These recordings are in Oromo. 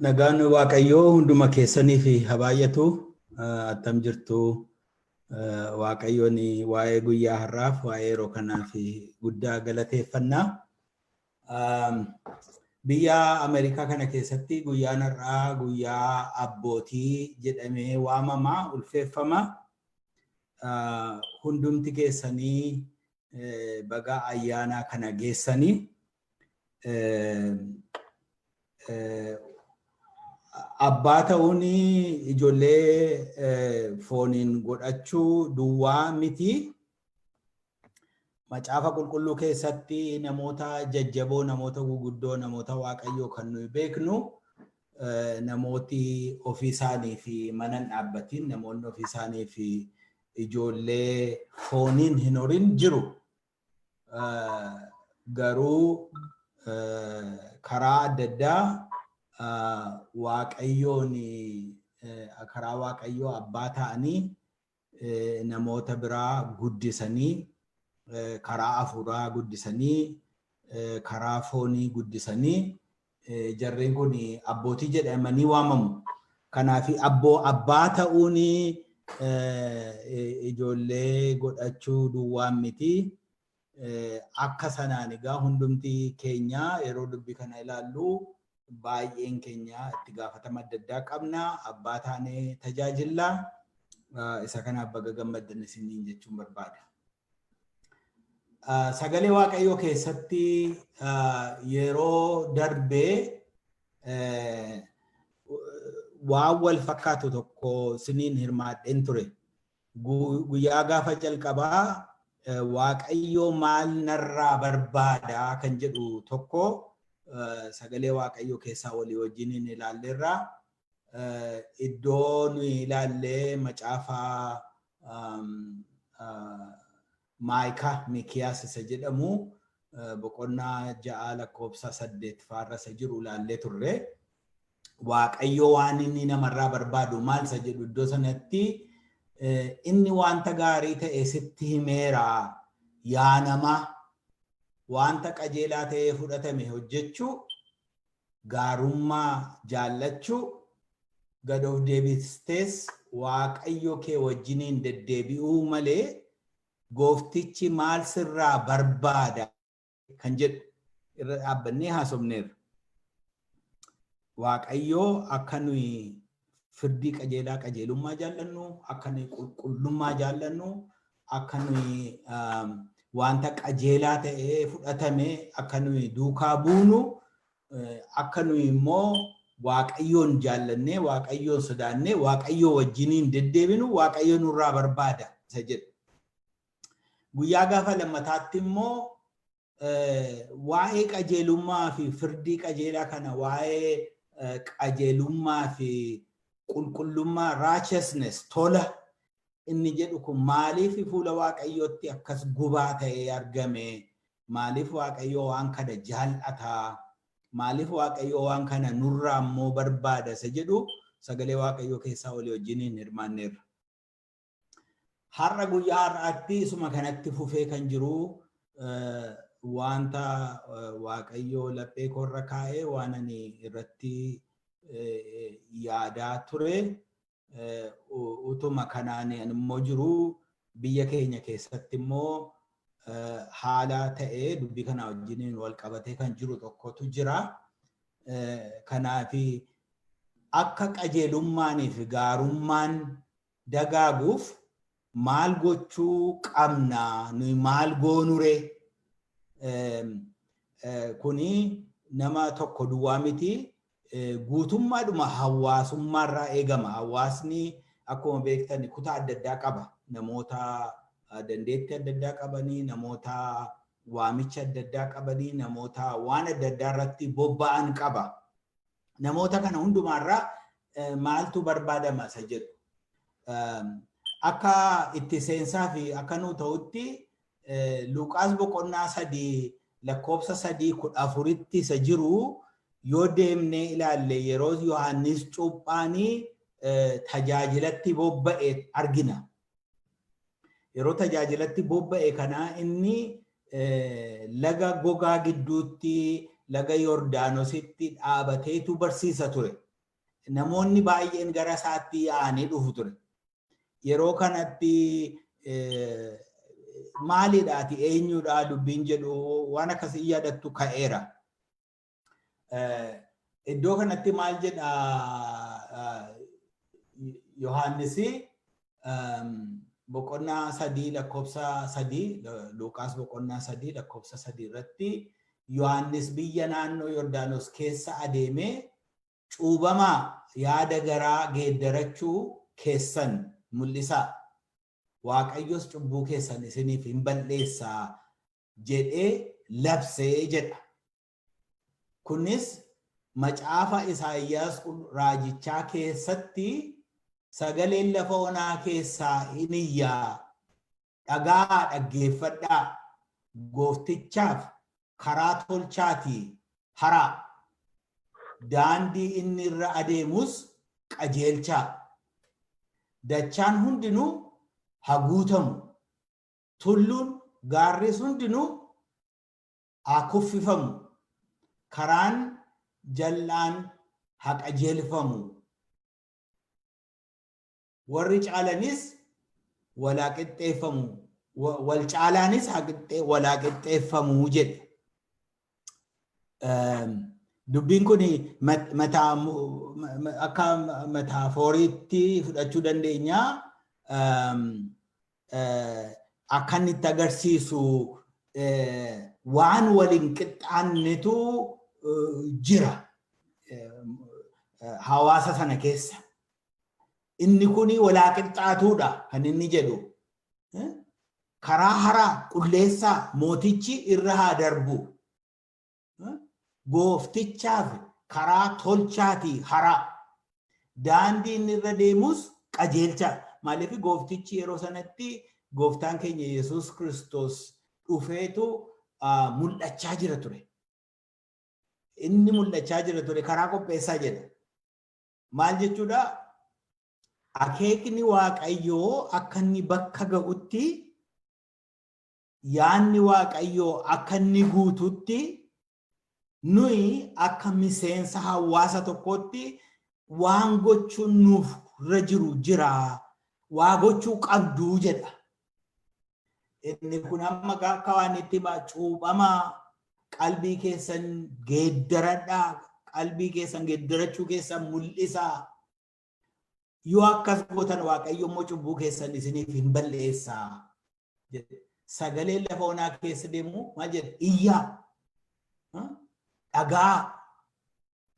Nagaan Waaqayyoo hunduma keessaniif haa baay'atu. Attam jirtu? Waaqayyoon waa'ee guyyaa har'aaf, waa'ee yeroo kanaaf guddaa galateeffannaa. Biyya Ameerikaa kana keessatti guyyaan har'aa guyyaa abbootii jedhamee waamama, ulfeeffama. Hundumti keessanii baga ayyaana kana geessanii. Abbaa ta'uun ijoollee fooniin godhachuu duwwaa miti. Macaafa Qulqulluu keessatti namoota jajjaboo, namoota guguddoo, namoota Waaqayyoo kan nuyi beeknu, namooti ofii isaanii fi mana hin dhaabbatin, namoonni ofii isaanii fi ijoollee fooniin hin horin jiru. Garuu karaa adda addaa Waaqayyoon, karaa Waaqayyoo abbaa ta'anii, namoota biraa guddisanii, karaa hafuuraa guddisanii, karaa foonii guddisanii, jarreen kun abbootii jedhamanii waamamu. Kanaaf abboo abbaa ta'uun ijoollee godhachuu duwwaan miti. Akka sanaan egaa hundumti keenya yeroo dubbii kana ilaallu, baay'een keenya itti gaafatama adda addaa qabna. Abbaa taanee tajaajilla. Isa kanaaf baga gammaddan isiniin jechuun barbaada. Sagalee Waaqayyoo keessatti yeroo darbee waan wal fakkaatu tokko siniin hirmaadheen ture. Guyyaa gaafa jalqabaa Waaqayyoo maal narraa barbaada kan jedhu tokko sagalee Waaqayyoo keessaa walii wajjiniin ilaalleerra. Iddoo nuyi ilaallee macaafa Maayikaa, Miikiyaas isa jedhamu, boqonnaa 6 lakkoofsa 8 faarra isa jiru ilaallee turre. Waaqayyo waan inni namarraa barbaadu maal isa jedhu, iddoo sanatti inni wanta gaarii ta'e sitti himeera, yaa namaa, wanta qajeelaa ta'ee fudhatame hojjechuu, gaarummaa jaallachuu, gad of deebistees Waaqayyo kee wajjiniin deddeebi'uu malee gooftichi maal sirraa barbaada kan jedhu irra dhaabbannee haasofneerra. Waaqayyo akka nuyi firdii qajeelaa, qajeelummaa jaallannu, akka nuyi qulqullummaa jaallannu, akka nuyi wanta qajeelaa ta'ee fudhatame akka nuyi duukaa buunu, akka nuyi immoo Waaqayyoon jaallannee, Waaqayyoon sodaannee, Waaqayyoo wajjiniin deddeebinu Waaqayyo nurraa barbaada isa jedhu. Guyyaa gaafa lammataatti immoo waa'ee qajeelummaa fi firdii qajeelaa kana, waa'ee qajeelummaa fi qulqullummaa, righteousness, tola inni jedhu kun maaliif fuula Waaqayyootti akkas gubaa ta'ee argame? Maaliif Waaqayyo waan kana jaal'ataa? Maaliif Waaqayyo waan kana nurraa immoo barbaada isa jedhu sagalee Waaqayyoo keessaa walii wajjiniin hirmaanneerra. Har'a, guyyaa har'aatti, isuma kanatti fufee kan jiru wanta Waaqayyo laphee koorra kaa'ee, waan ani irratti yaadaa ture, utuma kanaan immoo jiru, biyya keenya keessatti immoo haala ta'ee dubbii kana wajjiniin wal qabatee kan jiru tokkotu jira. Kanaaf akka qajeelummaanii fi gaarummaan dagaaguuf maal gochuu qabna? Nuyi maal goonure? Kuni nama tokko duwwaa miti, guutummaadhuma hawaasummaarraa eegama. Hawaasni akkuma beektan kutaa adda addaa qaba. Namoota dandeettii adda addaa qabanii, namoota waamicha adda addaa qabanii, namoota waan adda addaa irratti bobba'an qaba. Namoota kana hundumaarraa maaltu barbaadama isa jedhu. Akka itti seensaa fi akka nuu ta'utti, Luqaas boqonnaa 3 lakkoofsa 3 14tti isa jiru yoo deemnee ilaalle, yeroo Yohaannis cuuphaanii tajaajilatti bobba'e argina. Yeroo tajaajilatti bobba'e kana inni laga gogaa gidduutti, laga Yordaanositti dhaabateetu barsiisa ture. Namoonni baay'een gara isaatti yaa'anii dhufu ture. Yeroo kanatti maalidha, ati eenyudha dubbiin jedhu waan akkasii yaadattu ka'eera. Iddoo kanatti maal jedha Yohaannisi? Boqonnaa 3 lakkoofsa 3, Luqaas boqonnaa 3 lakkoofsa 3 irratti, Yohaannis biyya naannoo Yordaanos keessa adeemee, "Cuubamaa, yaada garaa geeddarachuu keessan mul'isaa. Waaqayyos cubbuu keessan isiniif hin balleessaa" jedhee labsee jedha. Kunis macaafa Isaayyaas raajichaa keessatti, "Sagaleen lafa onaa keessaa hin iyyaa, dhagaa dhaggeeffadhaa, gooftichaaf karaa tolchaatii haraa, daandii inni irra adeemus qajeelchaa. Dachaan hundinuu haa guutamu, tulluun gaarris hundinuu haa kuffifamu, karaan jal'aan haa qajeelfamu, warri caalanis walaa qixxeeffamu, wal caalaanis haa walaa qixxeeffamu" jedhe. Dubbiin kun mataa akka metaphoriitti fudhachuu dandeenya. Akka inni itti agarsiisu waan waliin qixxaannetu jira hawaasa sana keessa. Inni kuni walaa qixxaatuudha kan inni jedhu. Karaa haraa qulleessaa, mootichi irra haa darbu. Gooftichaaf karaa tolchaatii haraa. Daandii inni irra deemus qajeelcha. Maaliif? Gooftichi yeroo sanatti gooftaan keenya Yesuus Kiristoos dhufeetu mul'achaa jira ture. Inni mul'achaa jira ture, karaa qopheessaa jedha. Maal jechuudha? Akeekni Waaqayyoo akka inni bakka ga'utti, yaanni Waaqayyoo akka inni guututti, nuyi akka miseensa hawaasa tokkootti waan gochuun nuuf irra jiru jira. Waa gochuu qabduu jedha. Inni kun amma akka waan itti cuuphamaa, qalbii keessan geeddaradhaa, qalbii keessan geeddarachuu keessan mul'isaa. Yoo akkas gootan Waaqayyo immoo cubbuu keessan isiniif hin balleessaa. Sagaleen lafa onaa keessa deemu maal jedha? Iyyaa. Dhagaa.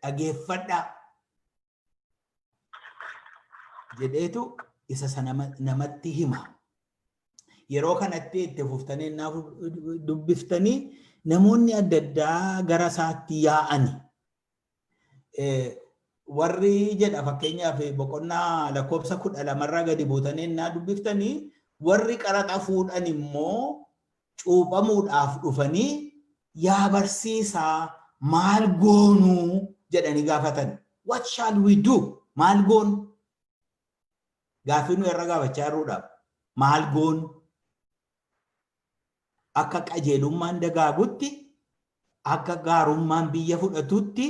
Dhageeffadhaa. Jedheetu isa sana namatti hima. Yeroo kanatti itti fuftanii dubbiftanii namoonni adda addaa gara isaatti yaa'ani. Warri jedha, fakkeenyaaf boqonnaa lakkoofsa 12rraa gadi buutanii innaa dubbiftanii, warri qaraxa fuudhan immoo cuuphamuudhaaf dhufanii, "Yaa barsiisaa, maal goonuu?" jedhanii gaafatan. What shall we do? Maal goonu? Gaaffii nu irra gaafachaa jirruudhaaf. Maal goonu? Akka qajeelummaan dagaagutti, akka gaarummaan biyya fudhatutti,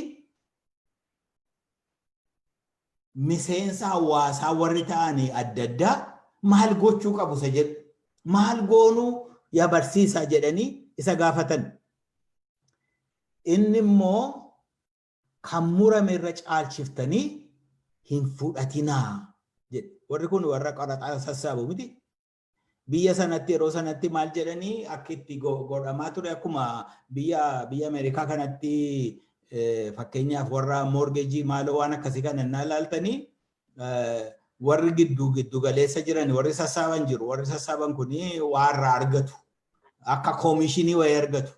miseensa hawaasaa warri ta'anii adda addaa maal gochuu qabu isa jedhu. "Maal goonuu, yaa barsiisaa?" jedhanii isa gaafatan. Inni immoo, "Kan murame irra caalchiftanii hin fudhatinaa" jedhe. Warri kun warra qaraxaa sassaabu miti. Biyya sanatti yeroo sanatti maal jedhanii akka itti godhamaa ture? Akkuma biyya Ameerikaa kanatti, fakkeenyaaf warra mortgage maaloo waan akkasii kana innaa ilaaltanii, warri giddu galeessa jiran, warri sassaaban jiru. Warri sassaaban kuni waa irraa argatu, akka commission wayii argatu.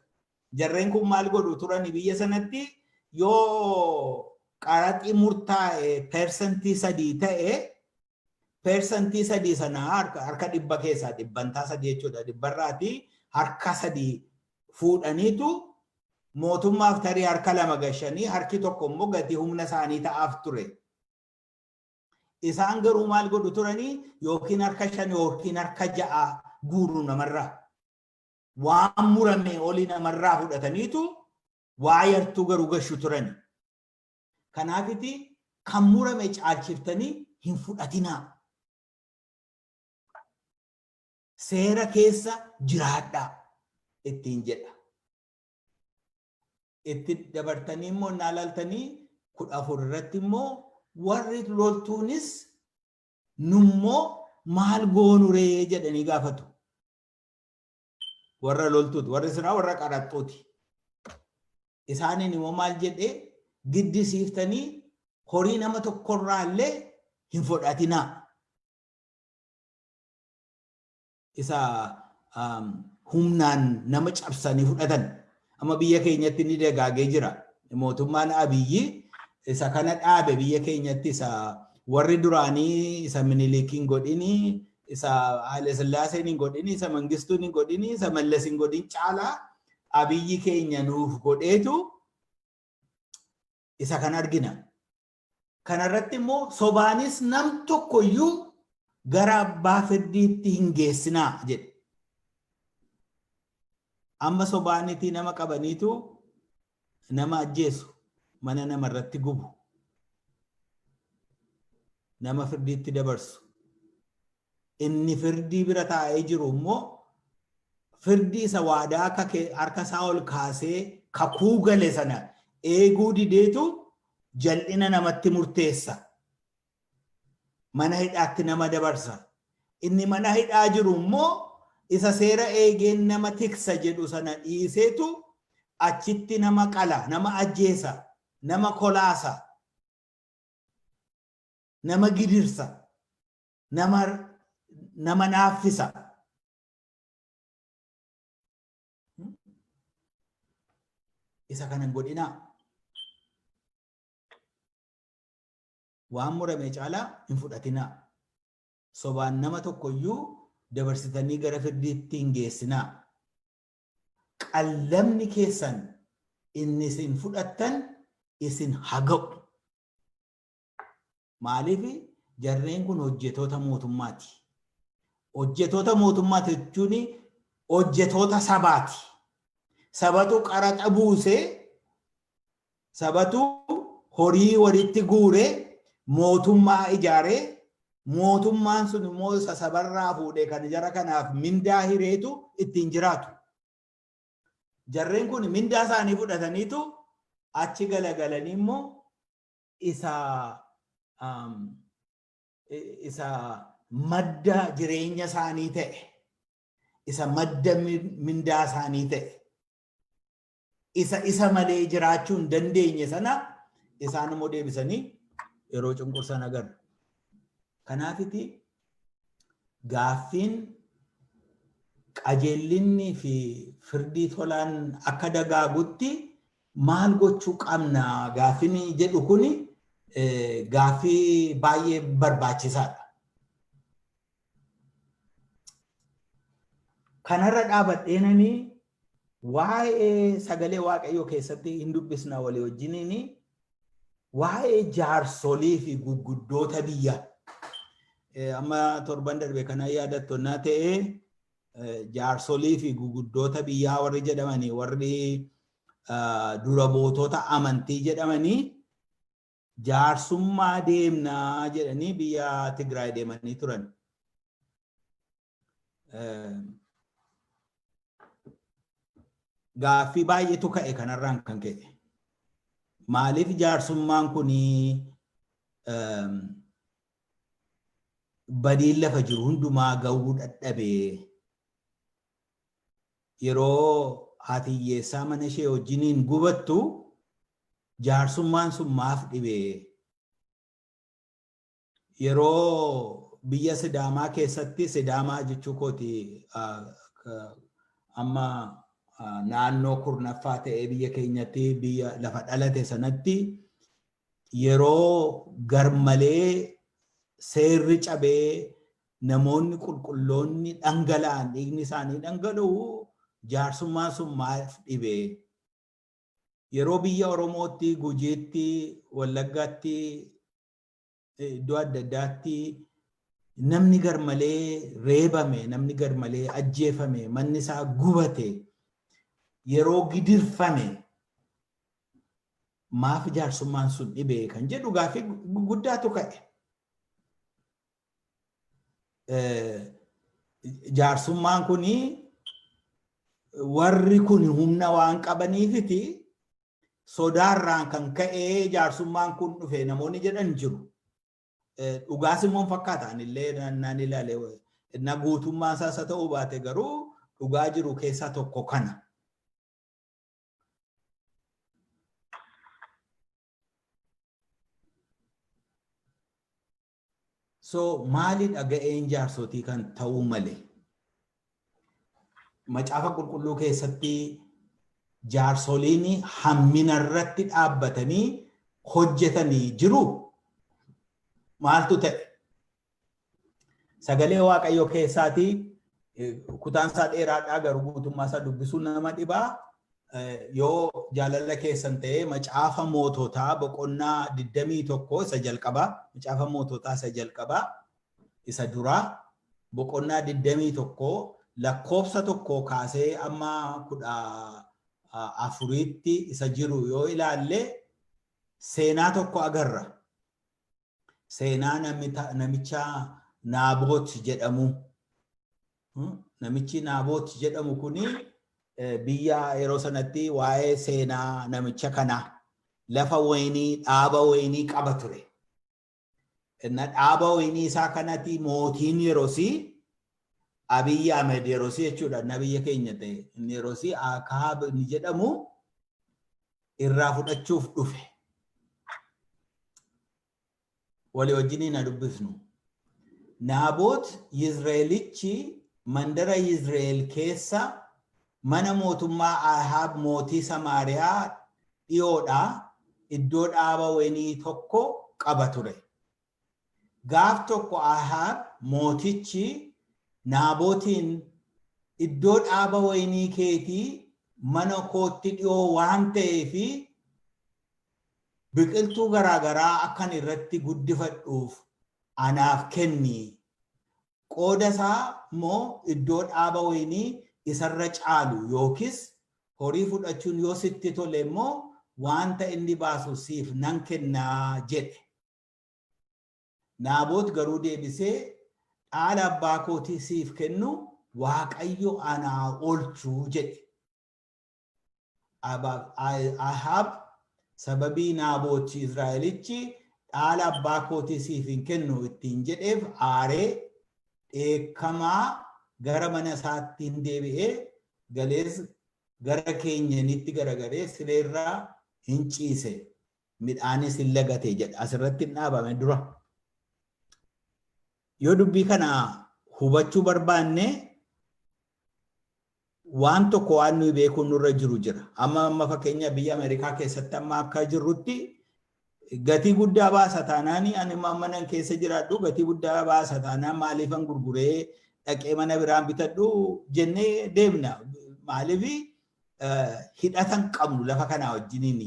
Jarreen kun maal godhu turani biyya sanatti? Yoo qaraxi murtaa'e 3% ta'e, 3% sana harka 100 keessaa 3% jechuudha. Dhibbarraati harka sadii fuudhaniitu mootummaaf tarii harka lama gashanii, harki tokko immoo gatii humna isaanii ta'aaf ture. Isaan garuu maal godhu turanii? Yookiin harka shan yookiin harka ja'a guuru namarraa. Waan murame olii namarraa fudhataniitu waa yartuu garuu gashu turani. Kanaafiti Kan murame caalchiftanii hin fudhatinaa. Seera keessa jiraadhaa ittiin jedha. Itti dabartanii immoo naalaltanii 14 irratti immoo warri loltuunis nummoo maal goonuree jedhanii gaafatu. Warra loltuuti. Warri sinaa warra qaraxxuuti. Isaaniin immoo maal jedhee giddisiiftanii horii nama tokkorraa illee hin fudhatinaa. Isa humnaan nama cabsanii fudhatan. Amma biyya keenyatti ni dagaagee jira. Mootummaan Abiyyi isa kana dhaabe biyya keenyatti, isa warri duraanii, isa Miniliik hin godhini, isa Haile Sillaaseen hin godhini, isa Mangistuun hin godhini, isa Mallas hin godhin caalaa Abiyyi keenya nuuf godheetu isa kan argina. Kanarratti immoo sobaanis nam tokkoyyuu gara abbaa firdiitti hin geessinaa jedhe. Amma sobaanitii nama qabaniitu nama ajjeesu, mana namarratti gubu, nama firdiitti dabarsu. Inni firdii bira taa'ee jiru immoo firdii isa waadaa akka harka isaa ol kaasee kakuu gale sana eeguu dideetu jal'ina namatti murteessa. Mana hidhaatti nama dabarsa. Inni mana hidhaa jiru immoo isa seera eegeen nama tiksa jedhu sana dhiiseetu achitti nama qala, nama ajjeesa, nama kolaasa, nama gidirsa, nama naaffisa. Isa kana hin godhinaa. Waan murame caalaa hin fudhatinaa. Sobaan nama tokkoyyuu dabarsitanii gara firdiitti hin geessinaa. Qallabni keessan inni isin fudhattan isin haa ga'u. Maaliif? Jarreen kun hojjetoota mootummaati. Hojjetoota mootummaati jechuun hojjetoota sabaati. Sabatu qaraxa buusee, sabatu horii walitti guuree mootummaa ijaaree, mootummaan sun immoo isa sabarraa fuudhee kan jara kanaaf mindaa hireetu ittiin jiraatu. Jarreen kun mindaa isaanii fudhataniitu achi galagalanii immoo isa madda jireenya isaanii ta'e, isa madda mindaa isaanii ta'e, isa isa malee jiraachuu hin dandeenye sana isaan immoo deebisanii yeroo cunqursan agarra. Kanaafiti gaaffiin qajeellinni fi firdii tolaan akka dagaagutti maal gochuu qabna gaaffiin jedhu kuni gaaffii baay'ee barbaachisaadha. Kanarra dhaabadheenanii waa'ee sagalee Waaqayyoo keessatti hin dubbisna walii wajjiniin waa'ee jaarsolii fi guguddoota biyya. Amma torban darbe kana yaadattonnaa ta'ee, jaarsolii fi guguddoota biyyaa warri jedhamanii, warri dura buutota amantii jedhamanii, jaarsummaa deemnaa jedhanii biyya Tigraay deemanii turan. Gaaffii baay'eetu ka'e kanarraan kan ka'e. Maaliif jaarsummaan kun badiin lafa jiru hundumaa ga'uu dadhabe? Yeroo haati hiyyeessaa mana ishee wajjiniin gubattu jaarsummaan sun maaf dhibe? Yeroo biyya Sidaamaa keessatti, Sidaamaa jechuu kooti, amma naannoo 10ffaa ta'ee biyya keenyatti biyya lafa dhalate sanatti, yeroo garmalee seerri cabee namoonni qulqulloonni dhangala'an, dhiigni isaanii dhangala'u, jaarsummaan sun maaf dhibe? Yeroo biyya Oromootti, Gujiitti, Wallaggaatti, iddoo adda addaatti namni garmalee reebame, namni garmalee ajjeefame, manni isaa gubate, yeroo gidirfame, Maaf jaarsummaan sun dhibee kan jedhu gaaffii guddaatu ka'e. Jaarsummaan kuni warri kun humna waan qabaniifiti sodaarraan kan ka'ee jaarsummaan kun dhufe namoonni jedhan jiru. Dhugaas immoo fakkaata anillee naan ilaale na guutummaa isaas haa ta'uu baate garuu dhugaa jiru keessaa tokko kana. So maalidha ga'een jaarsotii kan ta'uu malee? Macaafa qulqulluu keessatti jaarsoliin hammina irratti dhaabbatanii hojjetanii jiru. Maaltu ta'e? Sagalee Waaqayyoo keessaatii kutaan isaa dheeraadhaa garuu guutummaa isaa dubbisuun nama dhibaa. Yoo jaalala keessan ta'ee macaafa moototaa boqonnaa 21 isa jalqabaa, macaafa moototaa isa jalqabaa isa duraa boqonnaa 21 lakkoofsa 1 kaasee amma 14tti isa jiru yoo ilaalle seenaa tokko agarra. Seenaa namicha Naaboot jedhamu. Namichi Naaboot jedhamu kuni biyya yeroo sanatti waa'ee seenaa namicha kanaa lafa wayinii dhaaba wayinii qaba ture. Inna dhaaba wayinii isaa kanatti mootiin yerosii Abiyyi Ahmed yerosii jechuudha na biyya keenya ta'e inni yerosii Akaab inni jedhamu irraa fudhachuuf dhufe. Walii wajjiniin haa dubbisnu. Naaboot Yizreelichi mandara Yizre'el keessa mana mootummaa Ahaab mootii Samaariyaa dhi'oodhaa iddoo dhaaba wayinii tokko qaba ture. Gaaf tokko Ahaab mootichi Naabootiin, Iddoo dhaaba wayinii keetii mana kootti dhi'oo waan ta'eef biqiltuu garaa garaa akkan irratti guddifadhuuf anaaf kenni. Qooda isaa immoo iddoo dhaaba wayinii isarra caalu yookiis horii fudhachuun yoo sitti tole immoo wanta inni baasu siif nan kennaa jedhe. Naaboot garuu deebisee, Dhaala abbaa kootii siif kennu Waaqayyo anaa oolchu jedhe. Ahaab sababii Naaboot Israa'elichi dhaala abbaa kootii siif hin kennu ittiin jedheef aaree dheekkamaa gara mana isaatti hin deebi'ee galees gara keenyanitti garagaree sireerraa hin ciise midhaanis hin lagate jedha. Asirratti hin dhaabame dura. Yoo dubbii kana hubachuu barbaanne waan tokko waan nuyi beekuun nurra jiru jira. Amma amma fakkeenya biyya Ameerikaa keessatti amma akka jirrutti gatii guddaa baasa taanaan ani mana keessa jiraadhu gatii guddaa baasa taanaan maaliifan gurguree dhaqee mana biraan bitadhu jennee deemna. Maaliif hidhata hin qabnu lafa kanaa wajjiniin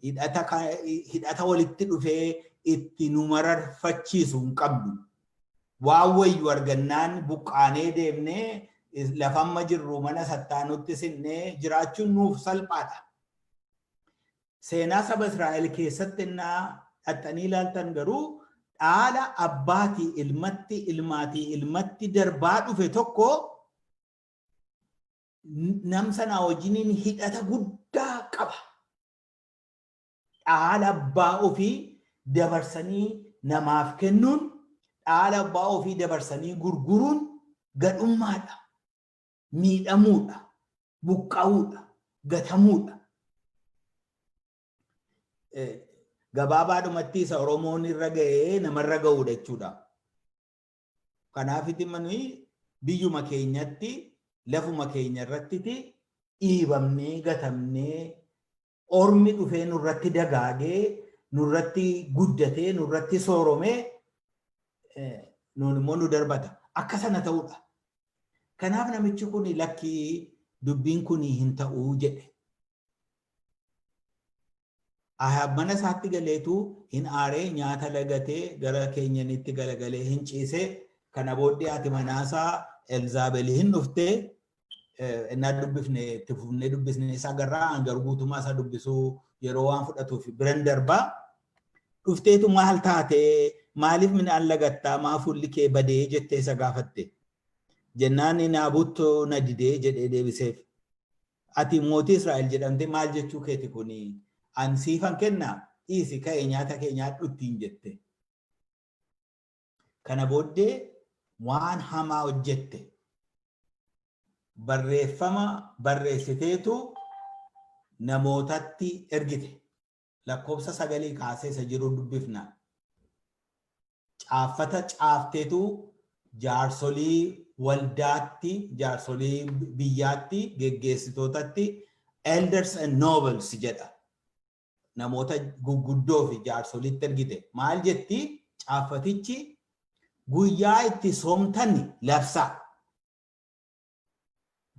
hidhata walitti dhufee itti nu mararfachiisu hin qabnu. Waan wayyu argannaan buqqaanee deemnee lafa amma jirru mana sattaanutti sinnee jiraachuun nuuf salphaadha. Seenaa saba Israa'el keessatti innaa dhaxxanii ilaaltan garuu dhaala abbaatii ilmatti ilmaatii ilmatti darbaa dhufe tokko nam sanaa wajjiniin hidhata guddaa qaba. Dhaala abbaa ofii dabarsanii namaaf kennuun, dhaala abbaa ofii dabarsanii gurguruun gadhummaadha, miidhamuudha, buqqa'uudha, gatamuudha. Gabaabaadhumatti isa Oromoon irra ga'ee namarra ga'uudha jechuudha. Kanaafiti nuyi biyyuma keenyatti lafuma keenya irrattiti dhiibamnee gatamnee ormi dhufee nurratti dagaagee nurratti guddatee nurratti sooromee nuun immoo nu darbata. Akka sana ta'uudha. Kanaaf namichi kun lakkii dubbiin kun hin ta'uu jedhe. Ahaab mana isaatti galeetu hin aaree nyaata lagatee gara keenyanitti galagalee hin ciise. Kana booddee haati manaasaa Elzaabel hin dhuftee innaa dubbifne itti fufnee dubbisne isa agarraa an garuu guutummaa isaa dubbisuu Yeroo waan fudhatuuf biran darbaa. Dhufteetu maal taatee, maaliif midhaan lagattaa, maa fuulli kee badee jettee isa gaafatte. Jennaan Naabut na didee jedhee deebiseef. Ati mootii Israa'el jedhamte maal jechuu keeti kuni? An siifan kennaa, dhiisi, ka'ee nyaata kee nyaadhu ittiin jette. Kana booddee waan hamaa hojjette. Barreeffama barreessiteetu namootatti ergite. Lakkoofsa 9 kaasee isa jiru dubbifna. Caaffata caafteetu jaarsolii waldaatti, jaarsolii biyyaatti, geggeessitootatti, elders and nobles jedha. Namoota guguddoo fi jaarsoliitti ergite. Maal jetti caaffatichi? Guyyaa itti soomtan labsaa.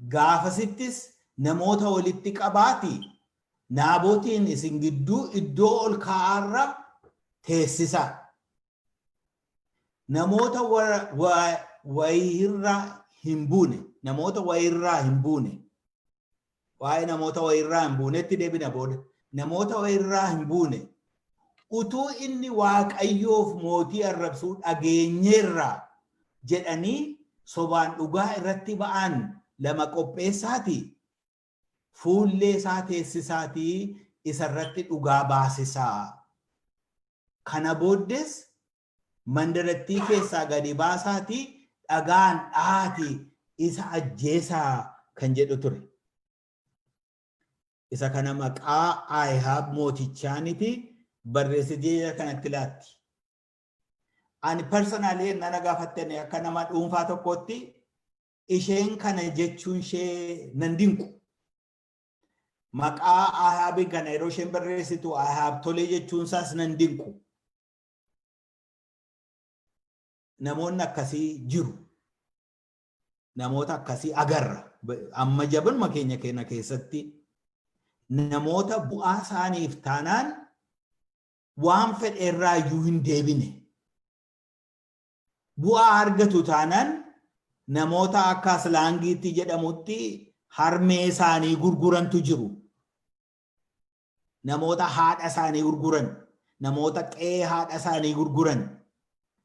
Gaafasittis namoota walitti qabaati, Naabotiin isin gidduu iddoo ol ka'aarra teessisaa. Namoota wayirraa hin buune, namoota wayirraa hin buune. Waa'ee namoota wayirraa hin buunetti deebina booda. Namoota wayirraa hin buune. Utuu inni Waaqayyoof mootii arrabsuu dhageenyeerraa jedhanii sobaan dhugaa irratti ba'an lama qopheessaati. Fuullee isaa teessisaatii isarratti dhugaa baasisaa. Kana booddees mandarattii keessaa gadi baasaatii dhagaan dha'aatii isa ajjeesaa kan jedhu ture. Isa kana maqaa Ahihaab mootichaaniti barreessitee kanatti laatti. Ani personally nana gaafattani, akka nama dhuunfaa tokkootti isheen kana jechuun ishee nan dinqu. Maqaa Ahaabiin kana yeroo isheen barreessitu Ahaab tolee jechuun isaas nan dinqu. Namoonni akkasii jiru. Namoota akkasii agarra. Amma jabanuma keenya keenya keessatti namoota bu'aa isaaniif taanaan waan fedhe irraa iyyuu hin deebine. Bu'aa argatu taanaan namoota akka aslaangiitti jedhamutti harmee isaanii gurgurantu jiru. Namoota haadha isaanii gurguran, namoota qe'ee haadha isaanii gurguran,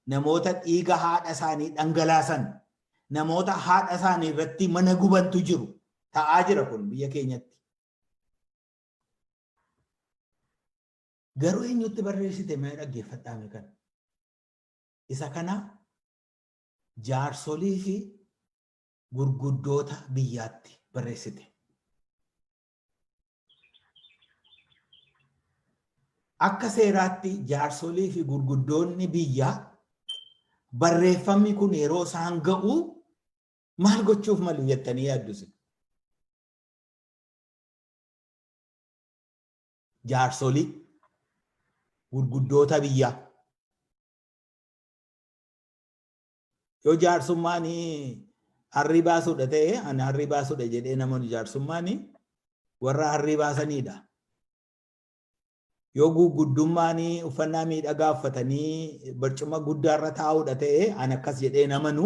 namoota dhiiga haadha isaanii dhangalaasan, namoota haadha isaanii irratti mana gubantu jiru. Ta'aa jira kun biyya keenyatti. Garuu eenyutti barreessite mee dhaggeeffadhaa mee kana. Isa kana jaarsolii fi gurguddoota biyyaatti barreessite. Akka seeraatti jaarsolii fi gurguddoonni biyyaa barreeffamni kun yeroo isaan ga'u maal gochuuf malu jettanii yaaddu isin? Jaarsolii, gurguddoota biyyaa. Yoo jaarsummaan harrii baasuudha ta'e, ani harrii baasuudha jedhee namoonni jaarsummaan warra harrii baasaniidha. Yoo gurguddummaan uffannaa miidhagaa uffatanii barcuma guddaarra taa'uudha ta'e, ani akkas jedhee namanu,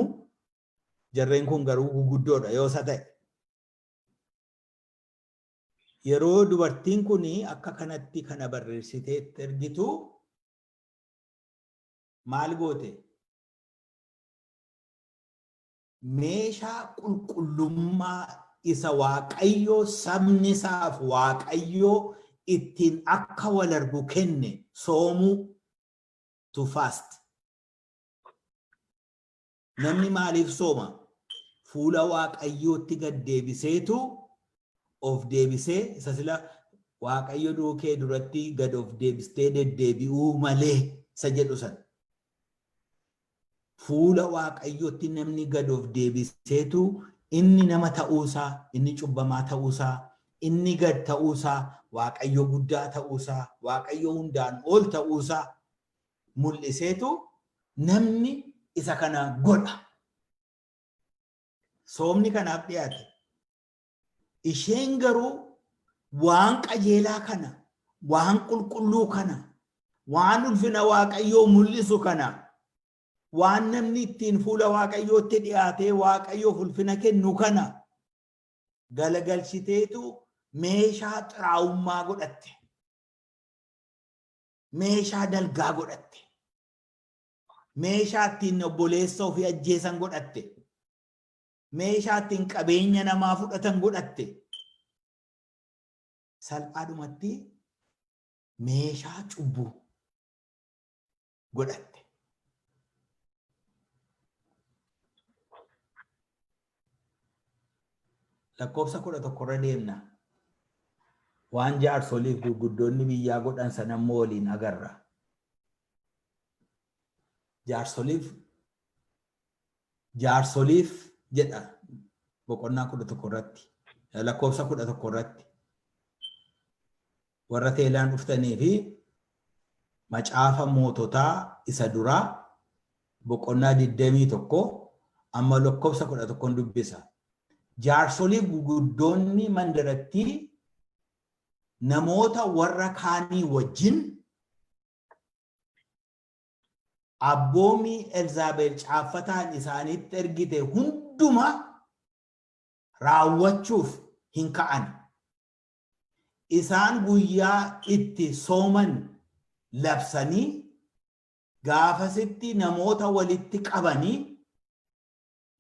jarreen kun garuu gurguddoodha yoo isa ta'e. Yeroo dubartiin kun akka kanatti kana barreessitee ergitu maal goote? Meeshaa qulqullummaa isa Waaqayyoo sabni isaaf Waaqayyoo ittiin akka wal argu kenne, soomuu, to fast. Namni maaliif sooma? Fuula Waaqayyootti gad deebiseetu of deebisee, isa sila Waaqayyo duukee duratti gad of deebistee deddeebi'uu malee isa jedhu san. Fuula Waaqayyootti namni gad of deebiseetu inni nama ta'uusaa, inni cubbamaa ta'uusaa, inni gad ta'uusaa, Waaqayyo guddaa ta'uusaa, Waaqayyo hundaan ol ta'uusaa mul'iseetu namni isa kana godha. Soomni kanaaf dhiyaate. Isheen garuu waan qajeelaa kana, waan qulqulluu kana, waan ulfina Waaqayyoo mul'isu kana, waan namni ittiin fuula Waaqayyootti dhiyaatee Waaqayyoof ulfina kennu kana galagalchiteetu meeshaa xiraa'ummaa godhatte. Meeshaa dalgaa godhatte. Meeshaa ittiin obboleessa ofii ajjeesan godhatte. Meeshaa ittiin qabeenya namaa fudhatan godhatte. Salphaadhumatti meeshaa cubbuu godhatte. Lakkoofsa 11 irra deemna. Waan jaarsoliif gurguddoonni biyyaa godhan sana immoo waliin agarra. Jaarsoliif jaarsoliif jedha boqonnaa 11 irratti, lakkoofsa 11 irratti, warra teelaan dhuftanii fi Macaafa Moototaa isa duraa boqonnaa 21 amma lakkoofsa 11 dubbisa. Jaarsolii guguddoonni mandarattii namoota warra kaanii wajjin abboomii Elzaabel caaffataan isaanitti ergite hunduma raawwachuuf hin ka'an. Isaan guyyaa itti sooman labsanii, gaafasitti namoota walitti qabanii,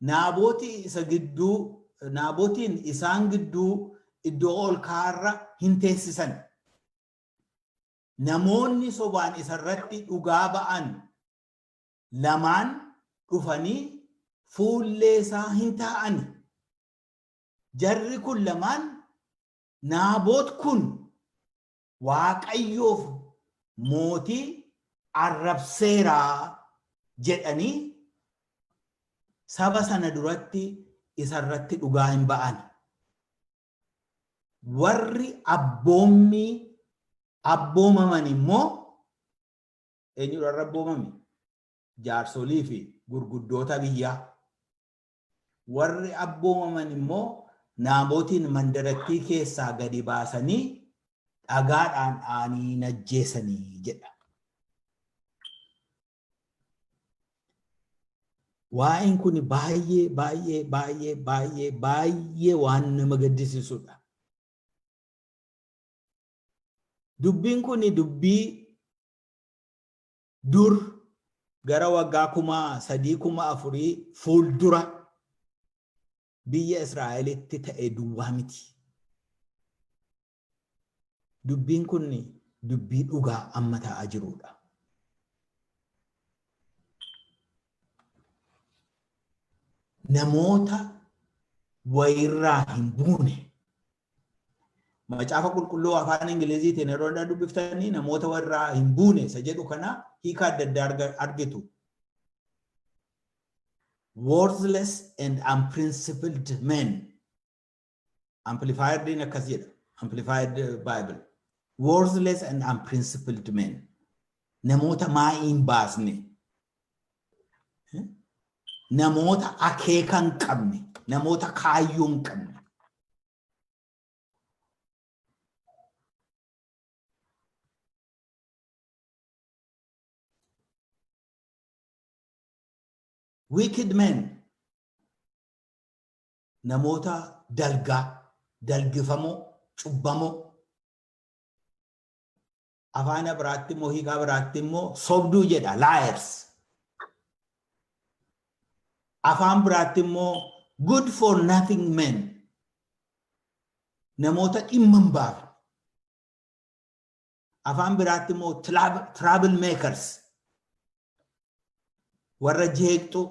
Naabotii isa gidduu Naabotiin isaan gidduu iddoo ol ka'aarra hin teessisan. Namoonni sobaan isa irratti dhugaa ba'an lamaan dhufanii fuullee isaa hin taa'ani. Jarri kun lamaan, Naaboot kun Waaqayyoof mootii arrabseera jedhanii saba sana duratti isa irratti dhugaa hin ba'an. Warri abboommii abboomaman immoo eenyudha irra abboomame? Jaarsolii fi gurguddoota biyyaa. Warri abboomaman immoo Naabotiin mandarattii keessaa gadi baasanii dhagaadhaan dha'anii hin ajjeesanii jedha. Waa'een kun baay'ee baay'ee baay'ee baay'ee baay'ee waan nama gaddisiisudha. Dubbiin kun dubbii dur gara waggaa 3000 4000 fuuldura biyya Israa'elitti ta'e duwwaa miti. Dubbiin kun dubbii dhugaa amma ta'aa jirudha. Namoota wayirraa hin buune. Macaafa Qulqulluu afaan Ingiliziitiin yeroo adda dubbiftanii namoota warraa hin buune isa jedhu kana hiika adda addaa argitu. Worthless and unprincipled men. Amplified akkas jedha. Amplified Bible. Worthless and unprincipled men. Namoota maa'ii hin baasne. Namoota akeeka hin qabne. Namoota kaayyoo hin qabne. Wicked men, namoota dalgaa, dalgifamoo, cubbamoo. Afaan biraatti immoo, hiikaa biraatti immoo sobduu jedha, liars. Afaan biraatti immoo good for nothing men, namoota dhimma hin baafne. Afaan biraatti immoo trouble makers, warra jeeqxuu,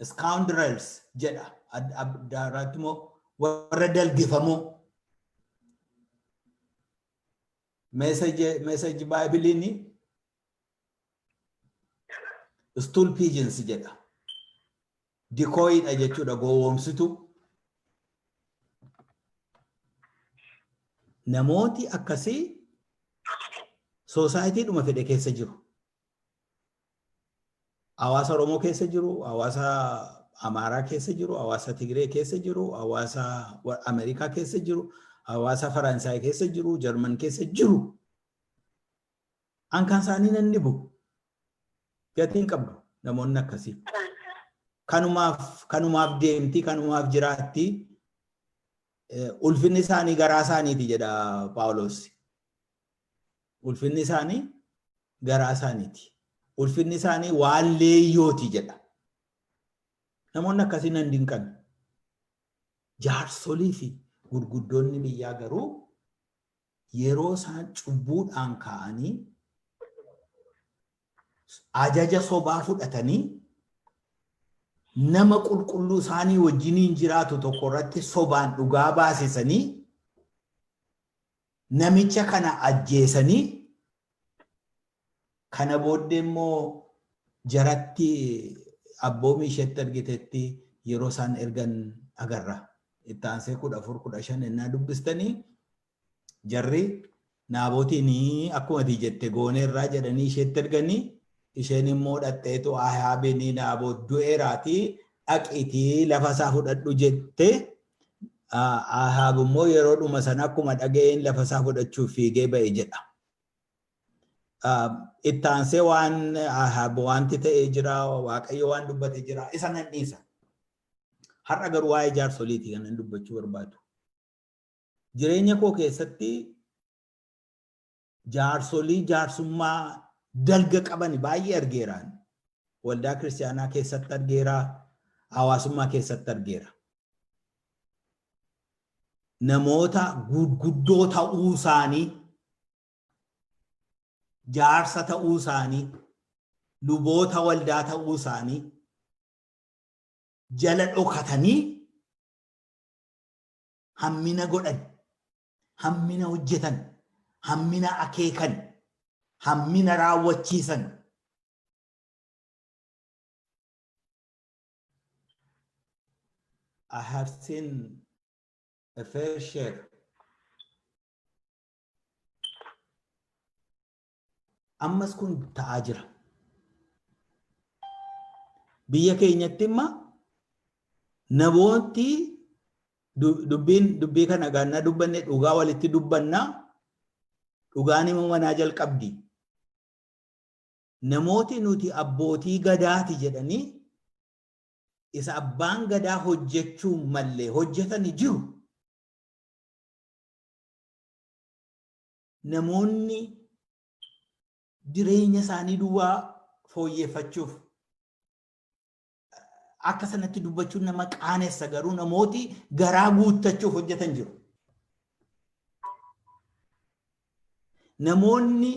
scoundrels jedha. Biraatti immoo warra dalgifamoo. Message Bible stool pigeons jedha. Decoyidha jechuudha, gowwoomsitu. Namooti akkasii societydhuma fedhe keessa jiru. Hawaasa Oromoo keessa jiru, hawaasa Amaaraa keessa jiru, hawaasa Tigree keessa jiru, hawaasa Ameerikaa keessa jiru, hawaasa Faransaay keessa jiru, Jarman keessa jiru. An kan isaanii nan dhibu. Gatii hin qabdu namoonni akkasii. Kanumaaf deemti, kanumaaf jiraatti. Ulfinni isaanii garaa isaaniiti jedha Phaawulos. Ulfinni isaanii garaa isaaniiti. Ulfinni isaanii waan leeyyooti jedha. Namoonni akkasii nan dinqan. Jaarsolii fi gurguddoonni biyyaa garuu yeroo isaan cubbuudhaan ka'anii ajaja sobaa fudhatanii nama qulqulluu isaanii wajjiniin jiraatu tokko irratti sobaan dhugaa baasisanii namicha kana ajjeesanii, kana booddee immoo jaratti abboomii isheetti argitetti yeroo isaan ergan agarra. Itti aansee 14, 15 ennaa dubbistanii, jarri Naabotiin akkuma ati jette gooneerraa jedhanii isheetti erganii, isheen immoo dhaqxeetu Ahaabiin Naaboot du'eeraatii dhaqiitii lafa isaa fudhadhu jette. Ahaab immoo yeroo dhuma sana akkuma dhaga'een lafa isaa fudhachuuf fiigee ba'e jedha. Itti aansee waan Ahaab wanti ta'ee jira, Waaqayyo waan dubbate jira, isa nan dhiisa. Har'a garuu waa'ee jaarsoliiti kan nan dubbachuu barbaadu. Jireenya koo keessatti jaarsolii jaarsummaa dalga qaban baay'ee argeeraan. Waldaa kiristaanaa keessatti argeera, hawaasummaa keessatti argeera. Namoota gurguddoo ta'uu isaanii, jaarsa ta'uu isaanii, luboota waldaa ta'uu isaanii jala dhokatanii hammina godhan, hammina hojjetan, hammina akeekan, hammina raawwachiisan. I have seen a fair share. Ammas kun ta'aa jira. Biyya keenyatti imma namooti dubbiin dubbii kana gaannaa dubbanne, dhugaa walitti dubbannaa, dhugaan immoo manaa jalqabdi. Namooti nuti abbootii gadaati jedhanii isa abbaan gadaa hojjechuu mallee hojjetani jiru. Namoonni jireenya isaanii duwwaa fooyyeffachuuf, akka sanatti dubbachuun nama qaanessa, garuu namooti garaa guuttachuuf hojjetan jiru. Namoonni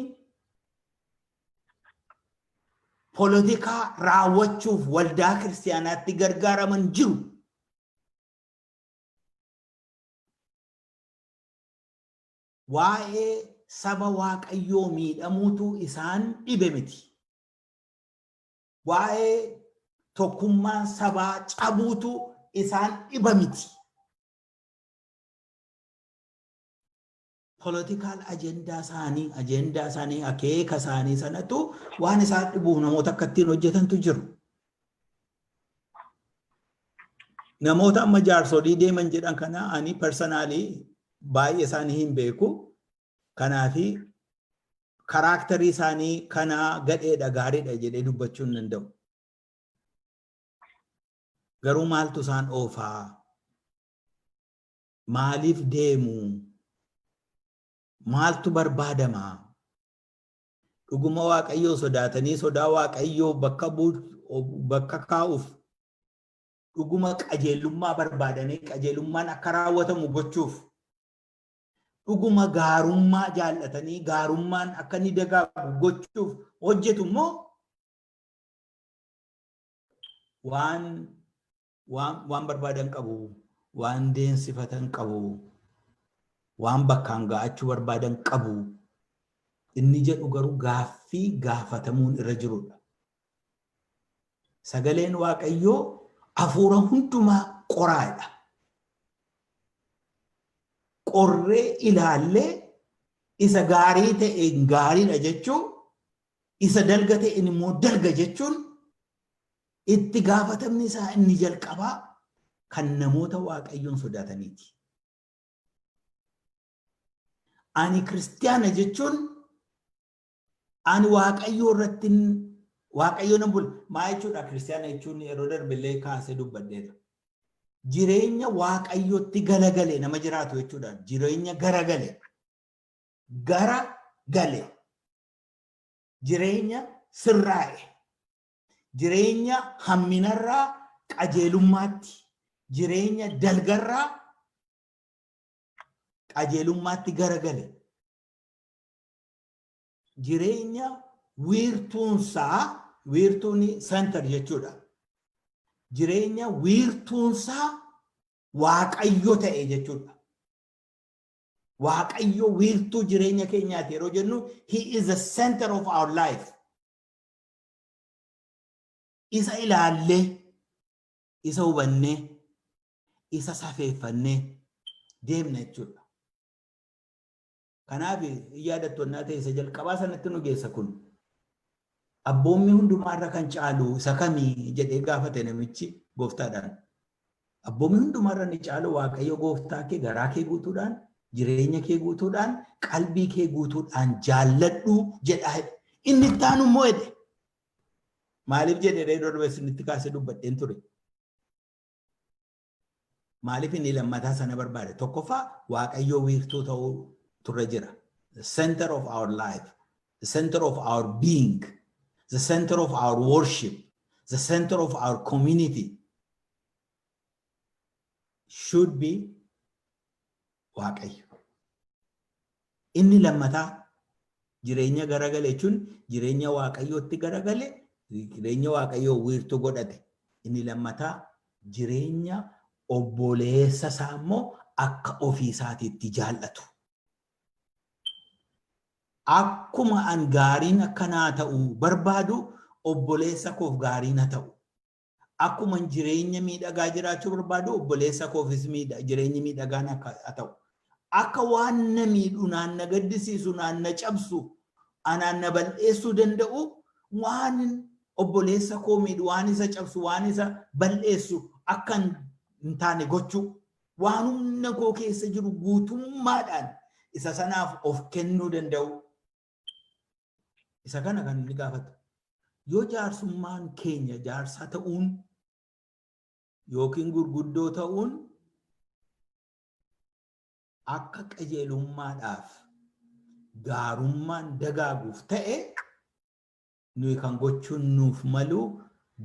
polotikaa raawwachuuf waldaa kiristaanaatti gargaaraman jiru. Waa'ee saba Waaqayyoo miidhamuutu isaan dhibe miti. Waa'ee tokkummaan sabaa cabuutu isaan dhiba miti. Political ajendaa isaanii, akeeka isaanii sanatu waan isaan dhibuuf namoota akka ittiin hojjetantu jiru. Namoota amma jaarsolii deeman jedhan kana ani personally baay'ee isaanii hin beeku. Kanaafi character isaanii kana gadheedha, gaariidha jedhee dubbachuu hin danda'u. Garuu maaltu isaan oofaa? Maaliif deemu? Maaltu barbaadama? Dhuguma Waaqayyoo sodaatanii, sodaa Waaqayyoo bakka kaa'uuf, dhuguma qajeelummaa barbaadanii qajeelummaan akka raawwatamu gochuuf, dhuguma gaarummaa jaallatanii gaarummaan akka inni dagaagu gochuuf hojjetu immoo waan barbaadan qabu, waan deensifatan qabu, waan bakkaan ga'achuu barbaadan qabu. Inni jedhu garuu gaaffii gaafatamuun irra jirudha. Sagaleen Waaqayyoo hafuura hundumaa qoraadha. Qorree ilaallee isa gaarii ta'e gaariidha jechuun, isa dalga ta'e immoo dalga jechuun, itti gaafatamni isaa inni jalqabaa kan namoota Waaqayyoon sodaataniiti. Ani kiristiyaana jechuun ani Waaqayyoo irratti, Waaqayyoo nan bula. Maa jechuudha kiristiyaana jechuun? Yeroo darbillee kaasee dubbadheera. Jireenya Waaqayyotti galagale nama jiraatu jechuudha. Jireenya garagale. Gara gale. Jireenya sirraa'e. Jireenya hamminarraa qajeelummaatti. Jireenya dalgarraa qajeelummaatti garagale. Jireenya wiirtuunsaa, wiirtuun center jechuudha. Jireenya wiirtuunsaa Waaqayyo ta'e jechuudha. Waaqayyo wiirtuu jireenya keenyaati yeroo jennu, he is the center of our life. Isa ilaallee, isa hubannee, isa safeeffannee deemna jechuudha. Kanaaf yaadattonnaa ta'e isa jalqabaa sanatti nu geessa kun. Abboommii hundumaarra kan caalu isa kamii jedhee gaafate namichi gooftaadhaan. Abboommii hundumaarra ni caalu Waaqayyo gooftaa kee garaa kee guutuudhaan, jireenya kee guutuudhaan, qalbii kee guutuudhaan jaalladhu jedha. Inni itti aanu immoo jedhe. Maaliif jedhee yeroo darbe isinitti kaasee dubbadheen ture. Maaliif inni lammataa sana barbaade? Tokkoffaa, Waaqayyo wiirtuu ta'uu turre jira. The center of our life, the center of our being, the center of our worship, the center of our community should be Waaqayyo. Inni lammataa jireenya garagale jechuun jireenya Waaqayyootti garagale, jireenya Waaqayyoo wiirtuu godhate. Inni lammataa jireenya obboleessa isaa immoo akka ofii isaatiitti jaallatu. Akkuma an gaariin akkanaa ta'u barbaadu, obboleessa koof gaariin haa ta'u. Akkuma jireenya miidhagaa jiraachuu barbaadu, obboleessa koofis jireenyi miidhagaan haa ta'u. Akka waan na miidhu, naan na gaddisiisu, naan na cabsu, anaan na bal'eessuu danda'u, waan obboleessa koo miidhu, waan isa cabsu, waan isa bal'eessu akka hin taane gochuu. Waan humna koo keessa jiru guutummaadhaan isa sanaaf of kennuu danda'u. Isa kana kan inni gaafatu. Yoo jaarsummaan keenya jaarsa ta'uun yookiin gurguddoo ta'uun akka qajeelummaadhaaf gaarummaan dagaaguuf ta'e, nuyi kan gochuun nuuf malu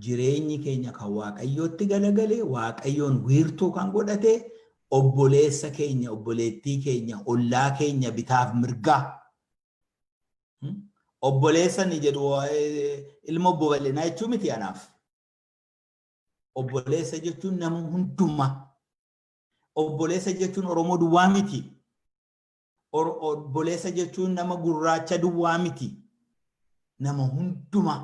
jireenyi keenya kan Waaqayyootti galagale, Waaqayyoon wiirtuu kan godhate, obboleessa keenya, obboleettii keenya, ollaa keenya bitaaf mirgaa. Obboleessa ni jedhu ilma obbo Bal'inaa jechuu miti anaaf. Obboleessa jechuun nama hundumaa. Obboleessa jechuun Oromoo duwwaa miti. Obboleessa jechuun nama gurraacha duwwaa miti. Nama hundumaa.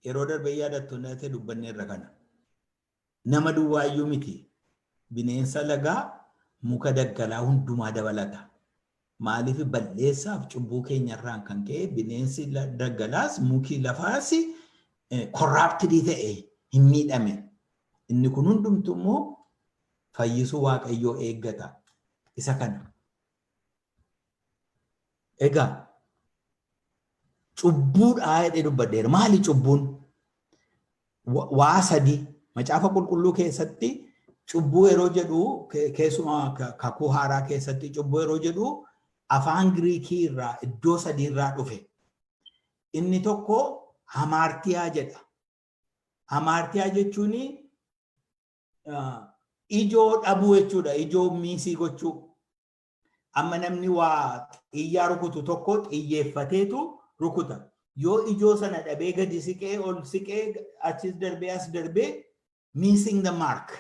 Yeroo darbe yaadattu nate dubbanneerra kana. Nama duwwaayyuu miti. Bineensa lagaa, muka daggalaa hundumaa dabalata. Maaliif? Balleessaaf cubbuu keenyarraan kan ka'e bineensi daggalaas muki lafaas corrupted ta'e hin miidhame. Inni kun hundumtu immoo fayyisuu Waaqayyoo eeggata. Isa kana. Egaa cubbuudhaa jedhee dubbadheera. Maali cubbuun? Waa sadi Macaafa Qulqulluu keessatti cubbuu yeroo jedhu, keessumaa Kakuu Haaraa keessatti cubbuu yeroo jedhu, afaan Giriikii irraa iddoo sadii irraa dhufe. Inni tokko hamaartiyaa jedha. Hamaartiyaa jechuun ijoo dhabuu jechuudha. Ijoo miss gochuu. Amma namni waa xiyyaa rukutu tokko xiyyeeffateetu rukuta. Yoo ijoo sana dhabee gadi siqee, ol siqee, achis darbee as darbee, missing the mark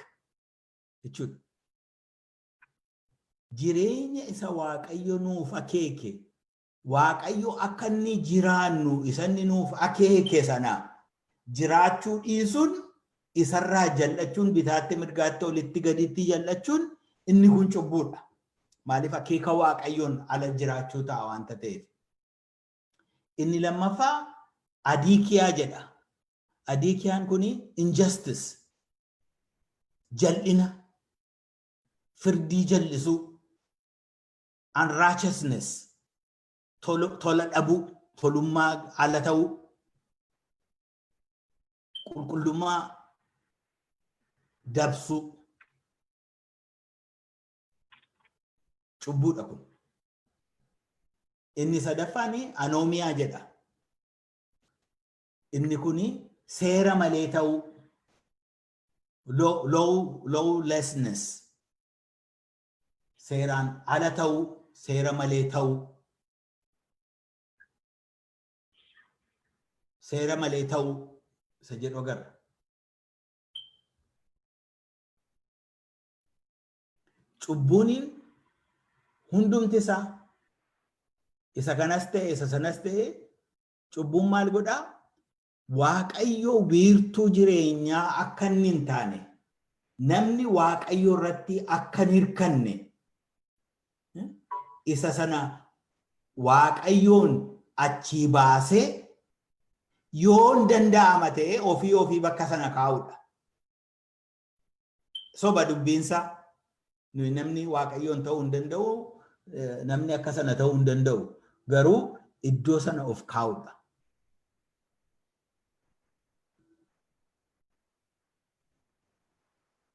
jechuudha. Jireenya isa Waaqayyo nuuf akeeke, Waaqayyo akka inni jiraannu isa inni nuuf akeeke sana jiraachuu dhiisuun, isarraa jal'achuun, bitaatti mirgaatti, olitti gaditti jal'achuun, inni kun cubbuudha. Maaliif? Akeeka Waaqayyoon ala jiraachuu ta'a waanta ta'eef. Inni lammaffaa adiikiyaa jedha. Adiikiyaan kuni injustice, jal'ina, firdii jal'isuu, unrighteousness, tola dhabuu, tolummaa ala ta'uu. Qulqullummaa dabsuu cubbuudha kun. Inni sadaffaan anoomiyaa jedha. Inni kun seera malee ta'uu, lawlessness, seeraan ala ta'uu, seera malee ta'uu. Seera malee ta'uu isa jedhu agarra. Cubbuun hundumti isaa, isa kanas ta'e isa sanas ta'e, cubbuun maal godhaa? Waaqayyo wiirtuu jireenyaa akka inni hin taane, namni Waaqayyo irratti akka hin hirkanne, isa sana Waaqayyoon achii baasee, yoon danda'ama ta'e, ofii ofii bakka sana kaa'udha. Soba dubbiinsaa. Namni Waaqayyoon ta'uu hin danda'u, namni akka sana ta'uu hin danda'u. Garuu iddoo sana of kaa'udha.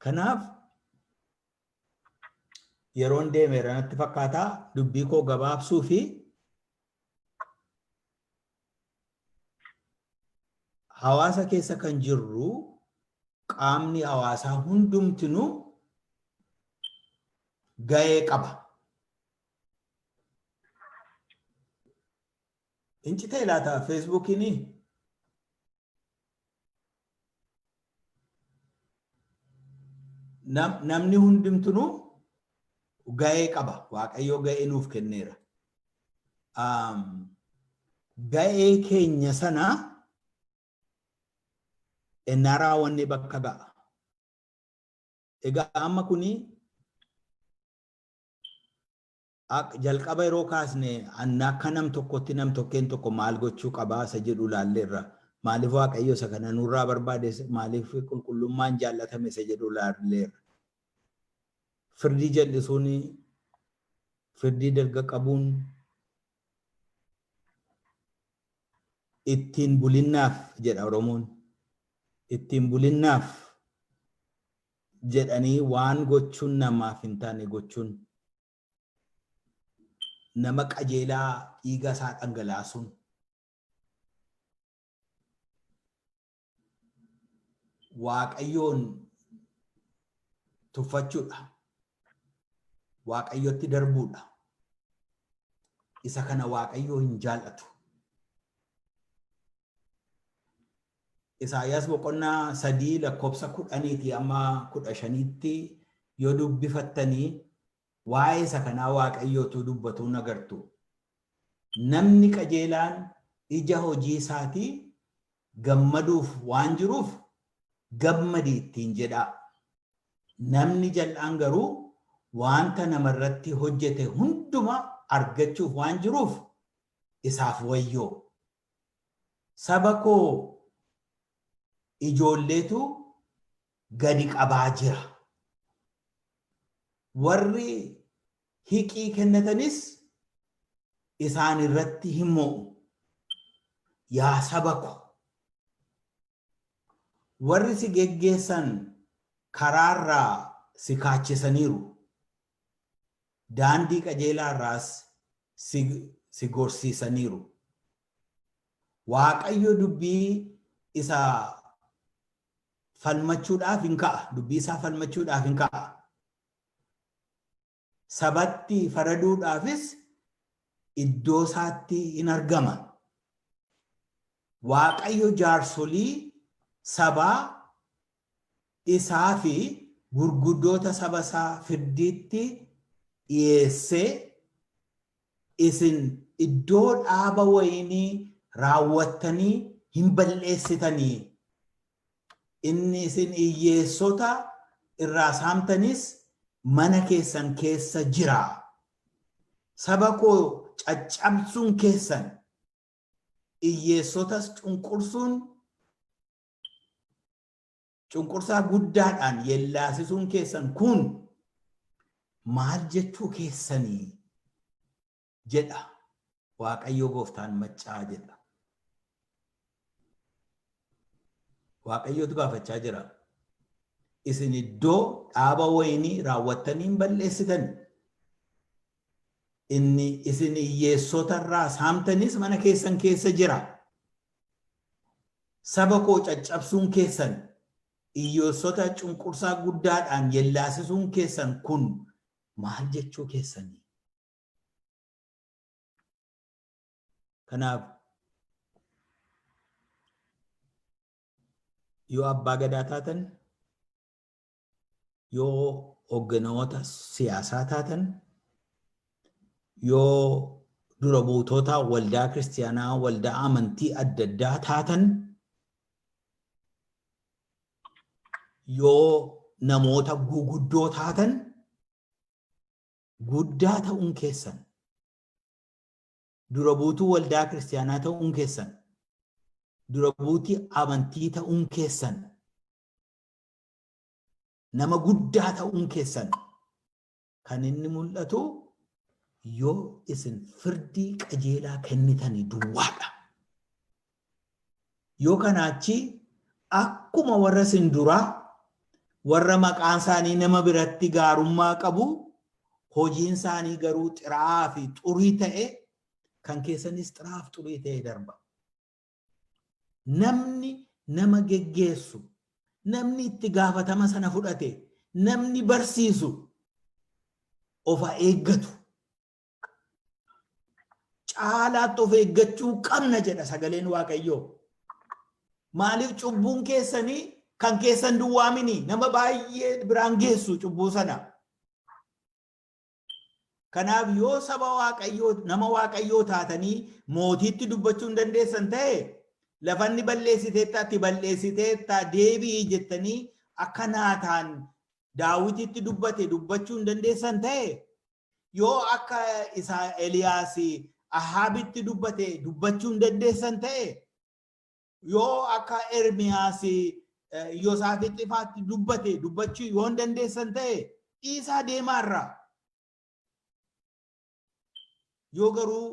Kanaaf yeroon deemeera natti fakkaataa, dubbii koo gabaabsuu fi hawaasa keessa kan jirru, qaamni hawaasaa hundumtinuu ga'ee qaba. Incitee laata Feesbuukiin? Namni hundumtinuu ga'ee qaba. Waaqayyo ga'ee nuuf kenneera. Ga'ee keenya sana ennaa raawwannee bakka ga'a. Egaa amma kuni jalqaba yeroo kaasne, anna akka nam tokkotti, nam tokkeen tokko maal gochuu qabaa isa jedhu ilaalleerra. Maaliif Waaqayyo isa kana nurraa barbaade, maaliif qulqullummaan jaallatame isa jedhu ilaalleerra. Firdii jal'isuun, firdii dalga qabuun, ittiin bulinnaaf jedha Oromoon. Ittiin bulinnaaf jedhanii waan gochuun namaaf hin taane gochuun, nama qajeelaa dhiiga isaa dhangalaasuun, Waaqayyoon tuffachuudha. Waaqayyotti darbuudha. Isa kana Waaqayyoo hin jaallatu. Isaayyaas boqonnaa 3 lakkoofsa 10ti amma 15tti yoo dubbifattanii, waa'ee isa kanaa Waaqayyootu dubbatuun agartu. Namni qajeelaan ija hojii isaatii gammaduuf waan jiruuf, gammadi ittiin jedhaa. Namni jal'aan garuu wanta namarratti hojjete hunduma argachuuf waan jiruuf, isaaf wayyoo. Saba koo ijoolleetu gadi qabaa jira. Warri hiqii kennatanis isaan irratti hin mo'u. Yaa saba ko, warri si geggeessan karaarraa si kaachisaniiru. Daandii qajeelaarraas si gorsiisaniiru. Waaqayyo dubbii isa falmachuudhaaf hin ka'a. Dubbii isaa falmachuudhaaf hin ka'a. Sabatti faraduudhaafis iddoo isaatti hin argama. Waaqayyo jaarsolii sabaa isaa fi gurguddoota saba isaa firdiitti dhiyeessee, isin iddoo dhaaba wayinii raawwattanii hin bal'eessitanii. Inni isin hiyyeessota irraa saamtanis mana keessan keessa jira. Saba koo caccabsuun keessan, hiyyeessotas cunqursuun, cunqursaa guddaadhaan yellaasisuun keessan kun maal jechuu keessanii jedha Waaqayyo gooftaan maccaa jedha. Waaqayyotu gaafachaa jira. Isin iddoo dhaaba wayinii raawwattanii hin balleessitan. Inni isin hiyyeessota irraa saamtanis mana keessan keessa jira. Saba koo caccabsuun keessan, hiyyeessota cunqursaa guddaadhaan yellaasisuun keessan kun maal jechuu keessanii? Kanaaf yoo abbaa gadaa taatan, yoo hogganoota siyaasaa taatan, yoo dura buutota waldaa kiristiyaanaa, waldaa amantii adda addaa taatan, yoo namoota guguddoo taatan, guddaa ta'uun keessan, dura buutuu waldaa kiristiyaanaa ta'uun keessan, dura buutii amantii ta'uun keessan, nama guddaa ta'uun keessan kan inni mul'atu yoo isin firdii qajeelaa kennitanii duwwaadha. Yoo kanaa achi akkuma warra isin duraa warra maqaan isaanii nama biratti gaarummaa qabu hojiin isaanii garuu xiraa'aa fi xurii ta'e kan keessanis xiraa'aa fi xurii ta'e darba. Namni nama geggeessu, namni itti gaafatama sana fudhate, namni barsiisu of haa eeggatu. Caalaatti of eeggachuu qabna jedha sagaleen Waaqayyoo. Maaliif cubbuun keessanii kan keessan duwwaa mini nama baay'ee biraan geessu cubbuu sana. Kanaaf yoo saba Waaqayyoo nama Waaqayyoo taatanii mootiitti dubbachuu hin dandeessan ta'e lafanni balleessiteetta ati balleessiteetta deebi'i jettanii akka Naataan Daawititti dubbate dubbachuu hin dandeessan ta'e yoo akka isa Eliyaas Ahaabitti dubbate dubbachuu hin dandeessan ta'e yoo akka Ermiyaas Iyyoosaafixi faatti dubbate dubbachuu yoo hin dandeessan ta'e dhiisaa deemaarraa. Yoo garuu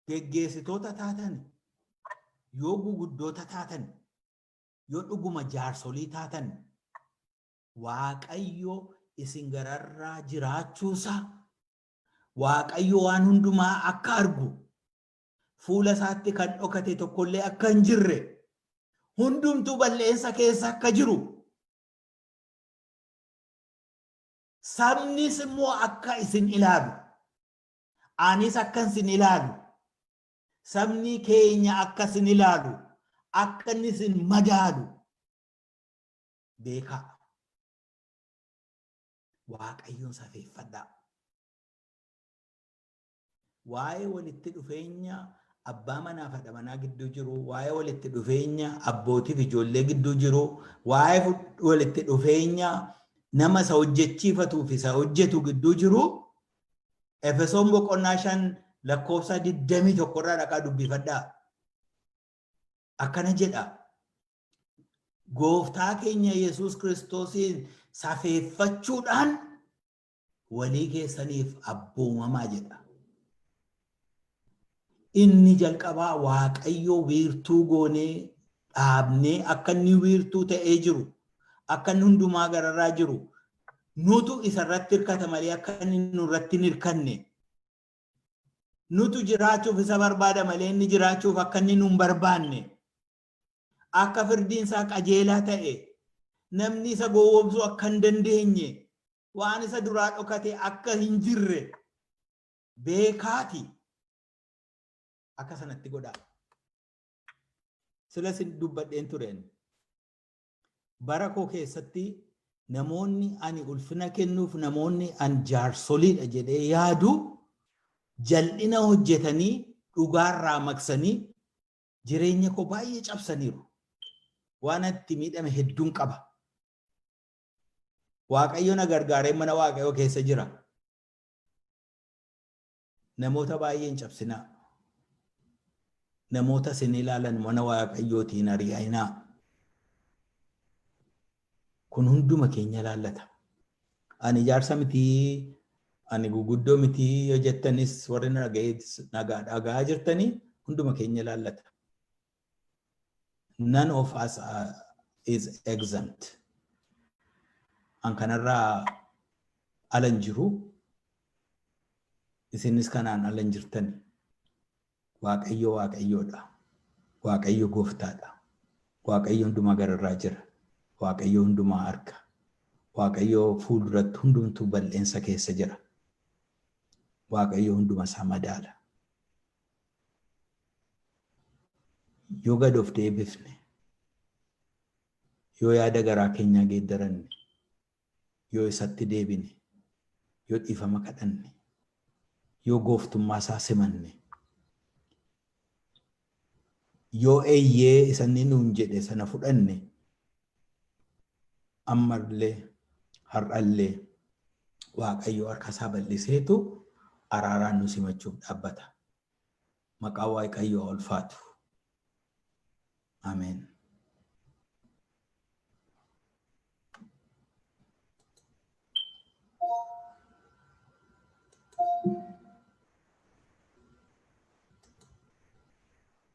geggeessitoota taatan, yoo guguddoota taatan, yoo dhuguma jaarsolii taatan, Waaqayyo isin gararraa jiraachuusaa, Waaqayyo waan hundumaa akka argu, fuula isaatti kan dhokate tokkollee akka hin jirre, hundumtuu bal'eensa keessa akka jiru, sabnis immoo akka isin ilaalu, anis akka isin ilaalu, sabni keenya akka isin ilaalu, akka inni isin madaalu beekaa. Waaqayyoon safeeffadhaa. Waa'ee walitti dhufeenya abbaa manaa fi haadha manaa gidduu jiru, waa'ee walitti dhufeenya abbootii fi ijoollee gidduu jiru, waa'ee walitti dhufeenya nama isa hojjechiifatuu fi isa hojjetu gidduu jiru, Efesoon boqonnaa 5 lakkoofsa 21 irraa dhaqaa dubbifadhaa. Akkana jedha. Gooftaa keenya Yesuus Kiristoosiin safeeffachuudhaan walii keessaniif abboomamaa jedha. Inni jalqabaa Waaqayyoo wiirtuu goonee dhaabnee akka inni wiirtuu ta'ee jiru, akka inni hundumaa gararraa jiru, nutu isarratti hirkata malee akka inni nurratti hin hirkanne. Nutu jiraachuuf isa barbaada malee inni jiraachuuf akka inni nu hin barbaanne. Akka firdiin isaa qajeelaa ta'e, namni isa gowwoomsuu akka hin dandeenye, waan isa duraa dhokate akka hin jirre beekaati akka sanatti godhaa. Sila sin dubbadheen tureen. Bara koo keessatti namoonni ani ulfina kennuuf namoonni an jaarsoliidha jedhee yaadu jal'ina hojjetanii dhugaarraa maqsanii jireenya koo baay'ee cabsaniiru. Waan itti miidhame hedduun qaba. Waaqayyo na gargaaree mana Waaqayyoo keessa jira. Namoota baay'ee hin cabsinaa. Namoota isin ilaalan mana Waaqayyootii hin ari'inaa. Kun hunduma keenya ilaallata. Ani jaarsa mitii, ani guguddoo mitii yoo jettanis warri na dhaga'aa jirtanii hunduma keenya ilaallata. None of us is exempt. An kanarraa ala hin jiru. Isinis kanaan ala hin jirtani. Waaqayyo Waaqayyoodha. Waaqayyo gooftaadha. Waaqayyo hundumaa gararraa jira. Waaqayyo hundumaa arga. Waaqayyo fuulduratti hundumtuu bal'eensa keessa jira. Waaqayyo hunduma isaa madaala. Yoo gad of deebifne, yoo yaada garaa keenyaa geeddaranne, yoo isatti deebine, yoo dhiifama kadhanne, yoo gooftummaa isaa simanne, yoo eeyyee isa inni nuun jedhe sana fudhanne, ammallee har'allee Waaqayyo harka isaa bal'iseetu araaraan nu simachuuf dhaabbata. Maqaan Waaqayyoo haa ulfaatu. Ameen.